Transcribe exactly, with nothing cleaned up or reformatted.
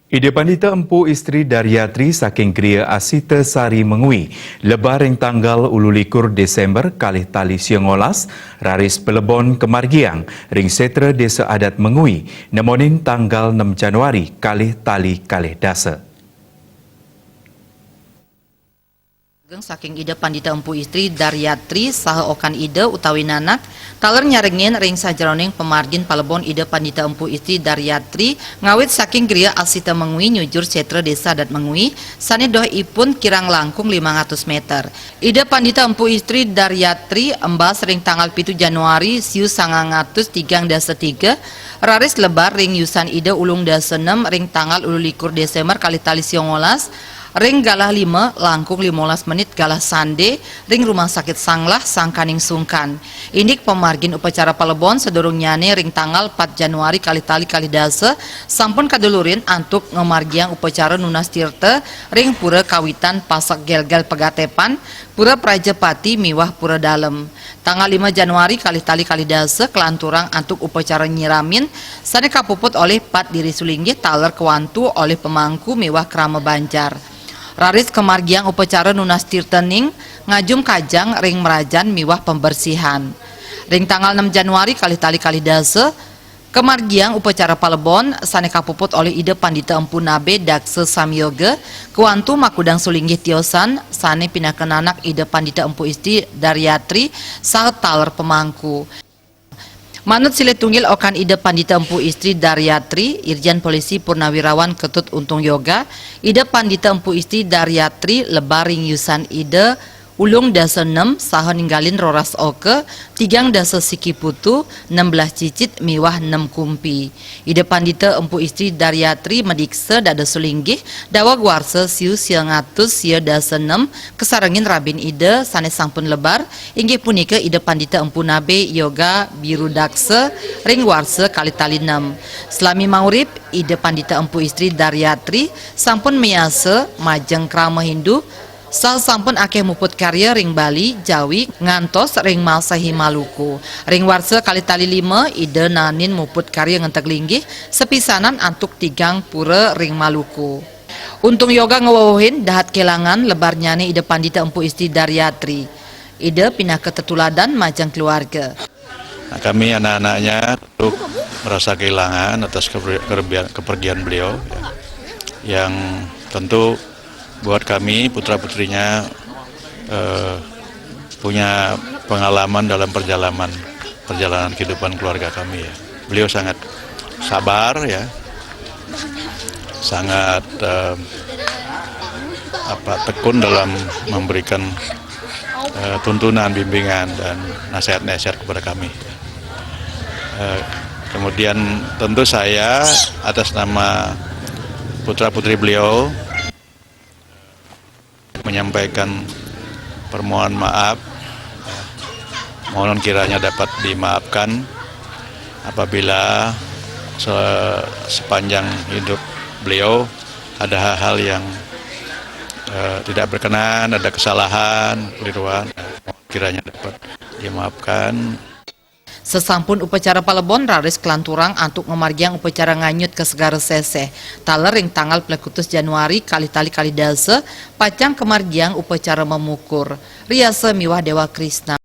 Ida Pandita Empu Istri Daryatri saking Griya Asita Sari Mengwi, lebar ring tanggal ululikur Desember kalih tali siongolas, raris palebon kamargiang ring Setra Desa Adat Mengwi, nemonin tanggal nem Januari kalih tali kalih dasa. Ageng saking Ida Pandita Empu Istri Daryatri saha okan Ida utawi nanak, taler nyarengin ring sajeroning pamargin palebon Ida Pandita Empu Istri Daryatri ngawit saking Griya Asita Mengwi nyujur Setra Desa Adat Mengwi, sane doh ipun kirang langkung limang atus meter. Ida Pandita Empu Istri Daryatri embas ring tanggal pitu Januari siu sangang atus tigang dasa tiga, raris lebar ring yusan Ida ulung dasa nem ring tanggal ululikur Desember kalih tali siongolas, ring galah lima langkung limolas menit galah sande ring Rumah Sakit Sanglah, sangkaning sungkan. Indik pamargin upacara palebon sadurungnyane ring tanggal pat Januari kalih tali kalih dasa sampun kadulurin antuk ngamargiang upacara nunas tirta ring Pura Kawitan Pasak Gelgel Pegatepan, Pura Prajapati miwah Pura Dalem. Tanggal lima Januari kalih tali kalih dasa kalanturang antuk upacara nyiramin sane kapuput olih pat diri sulinggih taler kawantu olih pemangku miwah krama banjar. Raris kamargiang upacara nunas tirta ning ngajum kajang ring merajan miwah pembersihan. Ring tanggal nem Januari kalih tali kalih dasa, kamargiang upacara palebon sane kapuput olih Ida Pandita Empu Nabe Daksa Samyoga, kawantu makudang sulinggih tiosan sane pinaka nanak Ida Pandita Empu Istri Daryatri saha taler pemangku. Manut silih tunggil okan Ida Pandita Empu Istri Daryatri, Irjen Polisi Purnawirawan Ketut Untung Yoga, Ida Pandita Empu Istri Daryatri lebar ring yusan Ida ulung dasa nem saha ninggalin roras oka, tigang dasa siki putu, nem belas cicit miwah nem kumpi. Ida Pandita Empu Istri Daryatri madiksa dados sulinggih, daweg warsa siu sia ngatus sia dasa nem, kasarengin rabin Ida sane sampun lebar, inggih punika Ida Pandita Empu Nabe Yoga Biru Daksa ring warsa kalih tali nem. Salami maurip, Ida Pandita Empu Istri Daryatri sampun mayasa majeng krama Hindu, saha sampun akeh muput karya ring Bali, Jawi, ngantos ring Masehi Maluku. Ring warsa kalih tali lima, Ida naenin muput karya ngenteg linggih, sapisanan antuk tigang pura ring Maluku. Untung Yoga ngwewehin dahat kelangan lebarnyane Ida Pandita Empu Istri Daryatri. Ida pinaka tetuladan majeng keluarga. Nah, kami anak-anaknya tentu merasa kehilangan atas keper-, kepergian, kepergian beliau, ya, yang tentu buat kami putra-putrinya, eh, punya pengalaman dalam perjalanan, perjalanan kehidupan keluarga kami, ya. Beliau sangat sabar, ya, sangat, eh, apa, tekun dalam memberikan, eh, tuntunan, bimbingan, dan nasihat-nasihat kepada kami. Eh, kemudian tentu saya atas nama putra-putri beliau menyampaikan permohonan maaf. Mohon kiranya dapat dimaafkan apabila se-, sepanjang hidup beliau ada hal-hal yang, eh, tidak berkenan, ada kesalahan, kekeliruan. Mohon kiranya dapat dimaafkan. Sasampun upacara palebon raris kalanturang antuk ngamargiang upacara nganyut ka segara seseh. Taler ring tanggal plekutus Januari kalih tali kalih dasa, pacang kamargiang upacara mamukur, riasa miwah Dewa Krisna.